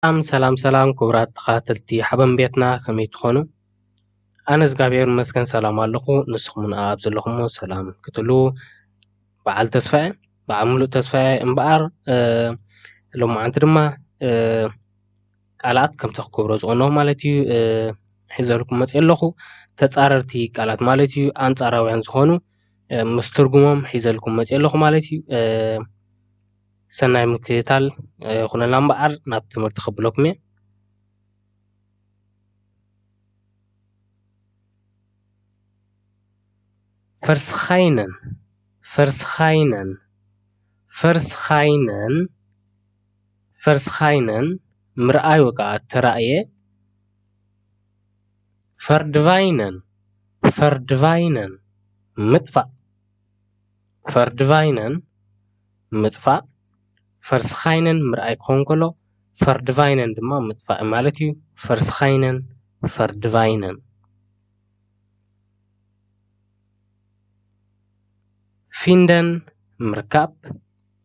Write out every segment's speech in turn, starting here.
ሰላም ሰላም ሰላም፣ ክቡራት ተኸታተልቲ ሓበን ቤትና ከመይ ትኾኑ? ኣነ እግዚኣብሔር ይመስገን ሰላም ኣለኹ። ንስኹም ኣብ ዘለኹሞ ሰላም ክትህልዉ በዓል ተስፋ እየ፣ በዓል ሙሉእ ተስፋ እየ። እምበኣር እ፣ ሎማዓንቲ ድማ እ፣ ቃላት ከምቲ ክገብሮ ዝቐነኹ ማለት እዩ እ፣ ሒዘልኩም መፅእ ኣለኹ። ተፃረርቲ ቃላት ማለት እዩ፣ ኣንፃራውያን ዝኾኑ እ፣ ምስ ትርጉሞም ሒዘልኩም መፅእ ኣለኹ ማለት እዩ። እ፣ ሰናይ ምክትታል እ፣ ይኹነልና እምበኣር ናብ ትምህርቲ ከብለኩም እየ። Verschijnen, verschijnen, verschijnen, verschijnen፣ ምርኣይ ወይ ከዓ ተራእየ። Verdwijnen, verdwijnen፣ ምጥፋእ። Verdwijnen፣ ምጥፋእ። Verschijnen፣ ምርኣይ ክኸውን ከሎ፣ verdwijnen ድማ ምጥፋእ ማለት እዩ። Verschijnen፣ verdwijnen። Vinden፣ ምርካብ።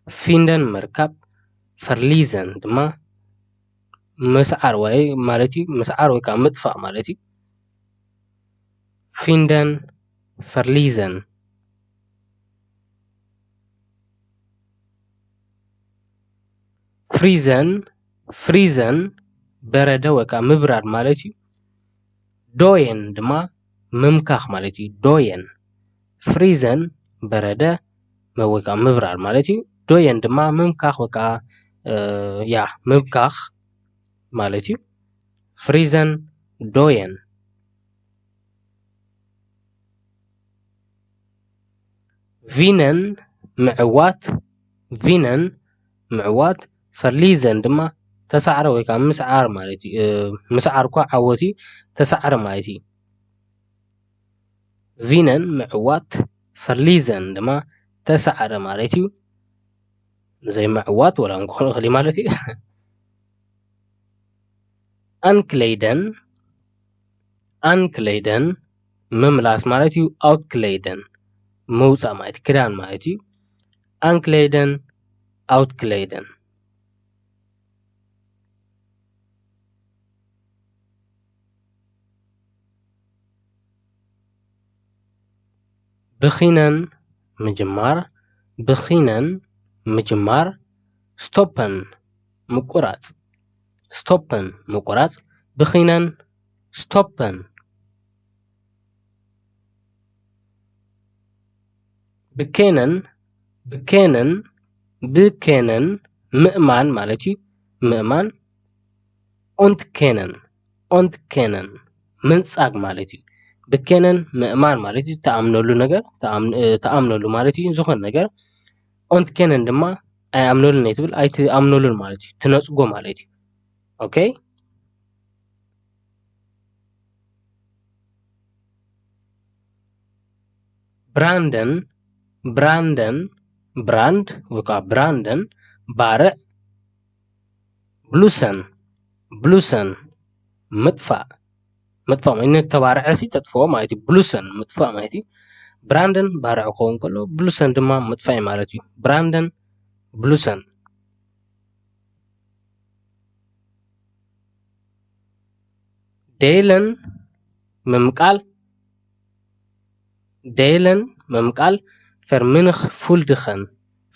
Vinden፣ ምርካብ። Verliezen ድማ ምስዓር ወይ ማለት እዩ፣ ምስዓር ወይ ከዓ ምጥፋእ ማለት እዩ። Vinden፣ verliezen። Vriezen፣ vriezen፣ በረደ ወይ ከዓ ምብራድ ማለት እዩ። Dooien ድማ ምምካኽ ማለት እዩ። Dooien፣ vriezen፣ በረደ መ-፣ ወይ ከዓ ምብራድ ማለት እዩ። Dooien ድማ ምምካኽ ወይ ከዓ እ፣ ያ ምምካኽ ማለት እዩ። Vriezen፣ dooien። Winnen፣ ምዕዋት። Winnen፣ ምዕዋት። Verliezen ድማ ተሳዕረ ወይ ከዓ ምስዓር ማለት እዩ። እ፣ ምስዓር እኳ ዓወት እዩ፣ ተሳዕረ ማለት እዩ። Winnen፣ ምዕዋት። Verliezen ድማ ተሳዕረ ማለት እዩ። ዘይምዕዋት ወላ እንኮን እኽሊ ማለት እዩ። Aankleden፣ aankleden፣ ምምላስ ማለት እዩ። Uitkleden፣ ምውፃእ ማለት እዩ፣ ክዳን ማለት እዩ። Aankleden፣ uitkleden። Beginnen፣ ምጅማር። Beginnen፣ ምጅማር። Stoppen፣ ምቁራጽ። Stoppen፣ ምቁራጽ። Beginnen፣ stoppen። Bekennen፣ bekennen፣ bekennen፣ ምእማን ማለት እዩ። ምእማን። Ontkennen፣ ontkennen፣ ምንጻግ ማለት እዩ። Bekennen፣ ምእማን ማለት እዩ። ተኣምነሉ ነገር፣ ተኣም-፣ እ፣ ተኣምነሉ ማለት እዩ። ዝኾነ ነገር። Ontkennen ድማ ኣይኣምነሉን ኣይትብል፣ ኣይትኣምነሉን ማለት እዩ። ትነጽጎ ማለት እዩ። ኦኬ? Branden፣ branden፣ brand ወይ ከዓ branden፣ ባርዕ። Blussen፣ blussen፣ ምጥፋእ። ምጥፋእ ማለት ነቲ ተባርዐ ሲ ተጥፍኦ ማለት እዩ። Blussen፣ ምጥፋእ ማለት እዩ። Branden ባርዕ ክኸውን ከሎ፣ blussen ድማ ምጥፋእ ማለት እዩ። Branden፣ blussen። Delen፣ ምምቃል። Delen፣ ምምቃል። Vermenigvuldigen፣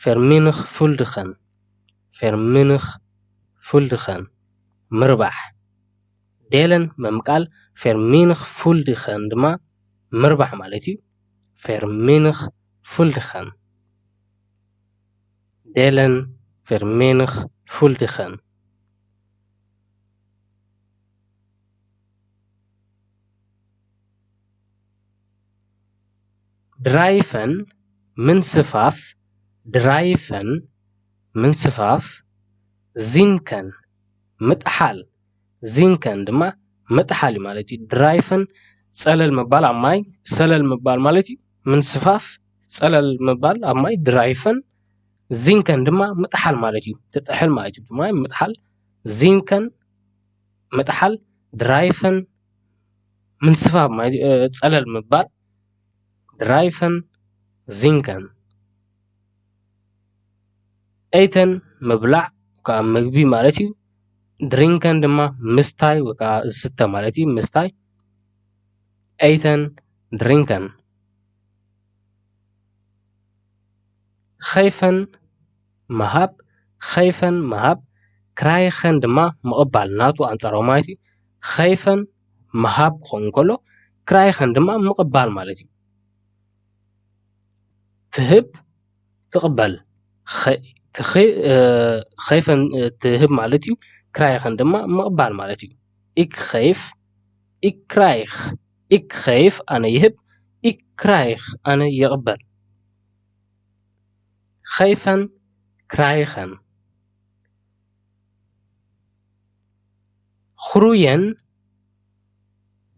vermenigvuldigen፣ vermenigvuldigen፣ ምርባሕ። Delen፣ ምምቃል። Vermenigvuldigen ድማ ምርባሕ ማለት እዩ። Vermenigvuldigen። Delen፣ vermenigvuldigen። Drijven፣ ምንስፋፍ። Drijven፣ ምንስፋፍ። Zinken፣ ምጥሓል። Zinken ድማ ምጥሓል እዩ ማለት እዩ። Drijven፣ ጸለል ምባል ኣብ ማይ፣ ሰለል ምባል ማለት እዩ። ምንስፋፍ፣ ጸለል ምባል ኣብ ማይ። Drijven፣ zinken ድማ ምጥሓል ማለት እዩ። ትጥሕል ማለት እዩ። ማይ ምጥሓል። Zinken፣ ምጥሓል። Drijven፣ ምንስፋፍ ማለት እዩ። እ፣ ጸለል ምባል። Drijven፣ zinken። Eten፣ ምብላዕ፣ ከዓ ምግቢ ማለት እዩ። ድሪንከን ድማ ምስታይ ወይ ከዓ ዝስተ ማለት እዩ። ምስታይ። ኤይተን፣ ድሪንከን። ኸይፈን፣ ምሃብ። ኸይፈን፣ ምሃብ። ክራይኸን ድማ ምቕባል፣ ናቱ ኣንጻራዊ ማለት እዩ። ኸይፈን ምሃብ ክኸውን ከሎ፣ ክራይኸን ድማ ምቕባል ማለት እዩ። ትህብ፣ ትቕበል። ኸ-፣ ትኸ-፣ እ፣ ኸይፈን፣ እ፣ ትህብ ማለት እዩ። ክራይኸን ድማ ምቕባል ማለት እዩ። ኢክ ኸይፍ፣ ኢክ ክራይኽ። ኢክ ኸይፍ፣ ኣነ ይህብ። ኢክ ክራይኽ፣ ኣነ ይቕበል። ኸይፈን፣ ክራይኸን። ኽሩየን፣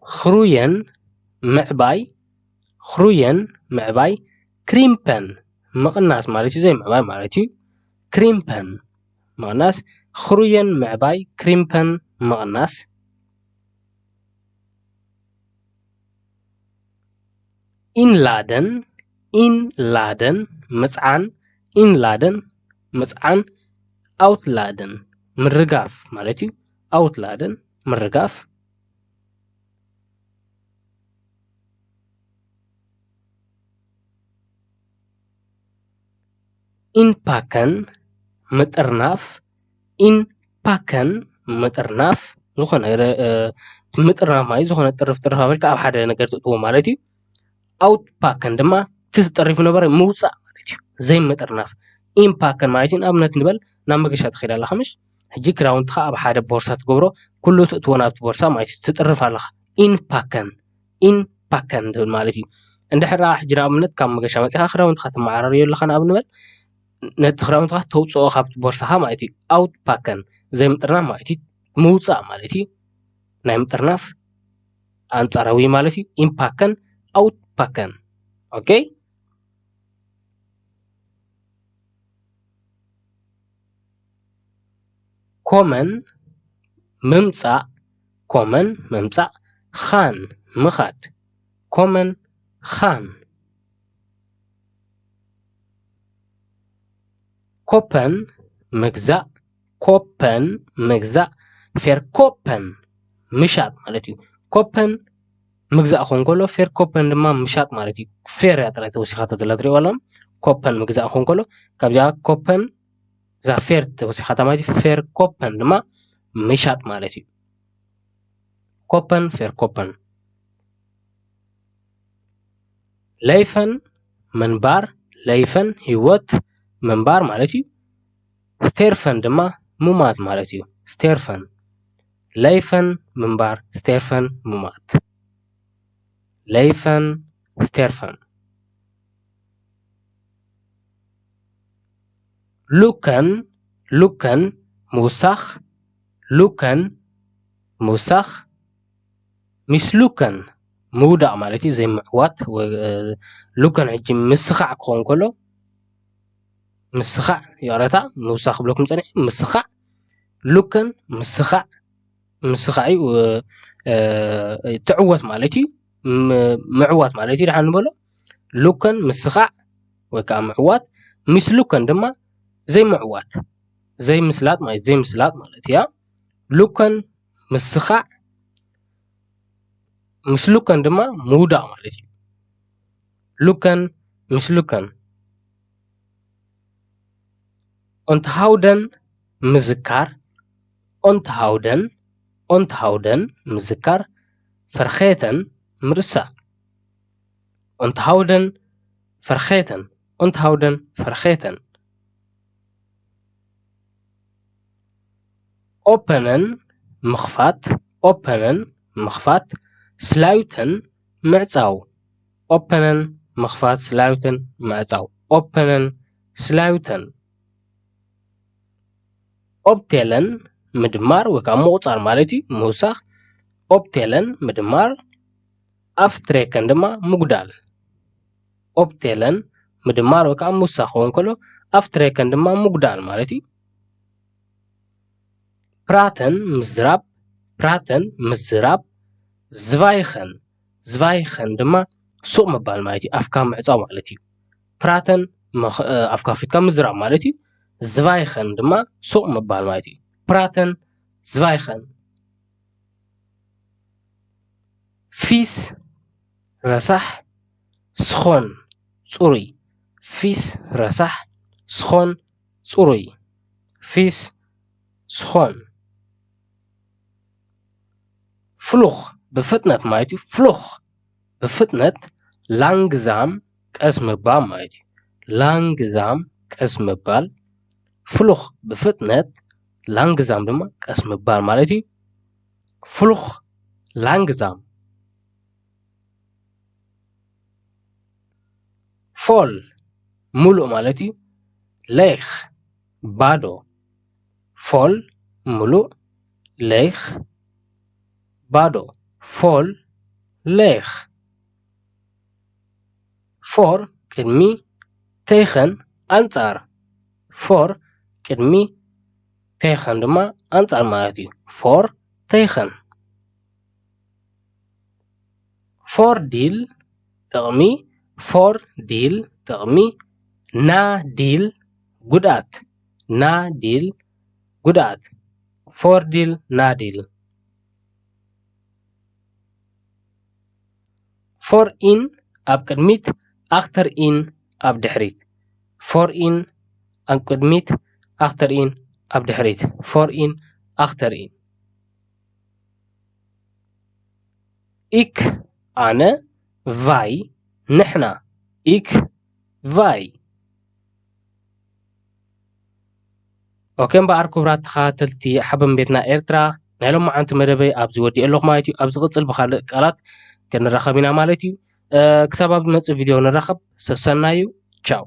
ኽሩየን፣ ምዕባይ። ኽሩየን፣ ምዕባይ። ክሪምፐን፣ ምቕናስ ማለት እዩ፣ ዘይምዕባይ ማለት እዩ። ክሪምፐን፣ ምቕናስ። ኽሩየን፣ ምዕባይ። ክሪምፐን፣ ምቕናስ። ኢንላደን፣ ኢንላደን፣ ምጽዓን። ኢንላደን፣ ምጽዓን። ኣውትላደን፣ ምርጋፍ ማለት እዩ። ኣውትላደን፣ ምርጋፍ። ኢንፓከን፣ ምጥርናፍ። ኢንፓከን፣ ምጥርናፍ። ዝኾነ፣ እ፣ ምጥርናፍ ማለት ዝኾነ ጥርፍ ጥርፍ ኣቢልካ ኣብ ሓደ ነገር ትእትዎ ማለት እዩ። ኣውትፓከን ድማ እቲ ተጠሪፉ ነበረ ምውጻእ ማለት እዩ። ዘይምጥርናፍ። ኢንፓከን ማለት እዩ። ንኣብነት ንበል ናብ መገሻ ትኸይድ ኣለኻ ምሽ? ሕጂ ክዳውንትኻ ኣብ ሓደ ቦርሳ ትገብሮ፣ ኩሉ ትእትዎ ናብቲ ቦርሳ ማለት እዩ። ትጥርፍ ኣለኻ። ኢንፓከን፣ ኢንፓከን ትብል ማለት እዩ። እንድሕር ደኣ ሕጂ ንኣብነት ካብ መገሻ መጺኻ ክዳውንትኻ ትመዓራርዮ ኣለኻ ንኣብነት ንበል፣ ነቲ ክዳውንትኻ ተውጽኦ ካብቲ ቦርሳኻ ማለት እዩ። ኣውትፓከን፣ ዘይምጥርናፍ ማለት እዩ። ምውጻእ ማለት እዩ። ናይ ምጥርናፍ ኣንጻራዊ ማለት እዩ። ኢንፓከን፣ ኣውትፓከን። ኦኬ? ኮመን፣ ምምጻእ። ኮመን፣ ምምጻእ። ኻን፣ ምኻድ። ኮመን፣ ኻን። ኮፐን፣ ምግዛእ። ኮፐን፣ ምግዛእ። ፌርኮፐን፣ ምሻጥ ማለት እዩ። ኮፐን ምግዛእ ክኸውን ከሎ፣ ፌርኮፐን ድማ ምሻጥ ማለት እዩ። ፌር እያ ጥራይ ተወሲኻቶ ዘላ፣ ትሪእዋ ኣለኹም። ኮፐን ምግዛእ ክኸውን ከሎ፣ ካብዚኣ ኮፐን፣ እዛ ፌር ተወሲኻታ ማለት እዩ። ፌርኮፐን ድማ ምሻጥ ማለት እዩ። ኮፐን፣ ፌርኮፐን። ለይፈን፣ ምንባር። ለይፈን፣ ህይወት፣ ምንባር ማለት እዩ። ስቴርፈን ድማ ሙማት ማለት እዩ። ስቴርፈን። ለይፈን፣ ምንባር። ስቴርፈን፣ ሙማት። ለይፈን፣ ስቴርፈን። ሉከን፣ ሉከን፣ ምውሳኽ። ሉከን፣ ምውሳኽ። ሚስሉከን፣ ምውዳቕ ማለት እዩ፣ ዘይምዕዋት። ወ-፣ ሉከን ሕጂ ምስኻዕ ክኸውን ከሎ፣ ምስኻዕ፣ ይቕረታ፣ ምውሳኽ ክብለኩም ጸኒሐ፣ ምስኻዕ። ሉከን፣ ምስኻዕ፣ ምስኻዕ እዩ፣ እ፣ ትዕወት ማለት እዩ። ም-፣ ምዕዋት ማለት እዩ፣ ደሓን ንበሎ። ሉከን፣ ምስኻዕ ወይ ከዓ ምዕዋት። ሚስሉከን ድማ ዘይምዕዋት፣ ዘይምስላጥ ማለት፣ ዘይምስላጥ ማለት እያ። ሉከን፣ ምስኻዕ። ምስሉከን ድማ ምውዳቕ ማለት እዩ። ሉከን፣ ምስሉከን። ኦንትሃውደን፣ ምዝካር። ኦንትሃውደን፣ ኦንትሃውደን፣ ምዝካር። ፈርኼተን፣ ምርሳዕ። ኦንትሃውደን፣ ፈርኼተን። ኦንትሃውደን፣ ፈርኼተን። ኦፐነን፣ ምኽፋት። ኦፐነን፣ ምኽፋት። ስላዩተን፣ ምዕጻው። ኦፐነን፣ ምኽፋት። ስላዩተን፣ ምዕጻው። ኦፐነን፣ ስላዩተን። ኦፕቴለን፣ ምድማር ወይ ከዓ ምቑጻር ማለት እዩ፣ ምውሳኽ። ኦፕቴለን፣ ምድማር። ኣፍትሬከን ድማ ምጉዳል። ኦፕቴለን፣ ምድማር ወይ ከዓ ምውሳኽ ክኸውን ከሎ፣ ኣፍትሬከን ድማ ምጉዳል ማለት እዩ። ፕራተን፣ ምዝራብ። ፕራተን፣ ምዝራብ። ዝቫይኸን፣ ዝቫይኸን ድማ ሱቕ ምባል ማለት እዩ፣ ኣፍካ ምዕጻው ማለት እዩ። ፕራተን፣ መኽ-፣ እ፣ ኣፍካ ከፊትካ ምዝራብ ማለት እዩ። ዝቫይኸን ድማ ሱቕ ምባል ማለት እዩ። ፕራተን፣ zweichen. ፊስ ረሳሕ፣ ስኾን ጽሩይ። ፊስ ረሳሕ፣ ስኾን ጽሩይ። ፊስ፣ ስኾን። ፍሉኽ ብፍጥነት ማለት እዩ። ፍሉኽ ብፍጥነት፣ ላንግዛም ቀስ ምባል ማለት እዩ። ላንግዛም ቀስ ምባል። ፍሉኽ ብፍጥነት፣ ላንግዛም ድማ ቀስ ምባል ማለት እዩ። ፍሉኽ፣ ላንግዛም። ፎል ሙሉእ ማለት እዩ። ሌኽ ባዶ። ፎል ሙሉእ፣ ሌኽ ባዶ። ፎል፣ ሌኽ። ፎር ቅድሚ፣ ቴኸን ኣንጻር። ፎር ቅድሚ፣ ቴኸን ድማ ኣንጻር ማለት እዩ። ፎር፣ ቴኸን። ፎር ዲል ጥቕሚ፣ ፎር ዲል ጥቕሚ፣ ና ዲል ጉድኣት። ና ዲል ጉድኣት። ፎር ዲል፣ ና ዲል። ፎር ኢን ኣብ ቅድሚት፣ ኣኽተር ኢን ኣብ ድሕሪት። ፎር ኢን ኣብ ቅድሚት፣ ኣኽተር ኢን ኣብ ድሕሪት። ፎር ኢን፣ ኣኽተር ኢን። ኢክ ኣነ፣ ቫይ ንሕና። ኢክ ቫይ። ኦኬ እምበኣር ክቡራት ተኸታተልቲ ሓበን ቤትና ኤርትራ፣ ናይ ሎማዓንቲ መደበይ ኣብዚ ወዲኤ ኣለኹ ማለት እዩ። ኣብ ዝቕጽል ብኻልእ ቃላት ክንራኸብ ኢና ማለት እዩ። እ፣ ክሳብ ኣብ ዝመጽእ ቪድዮ ንራኸብ። ሰሰናዩ። ቻው።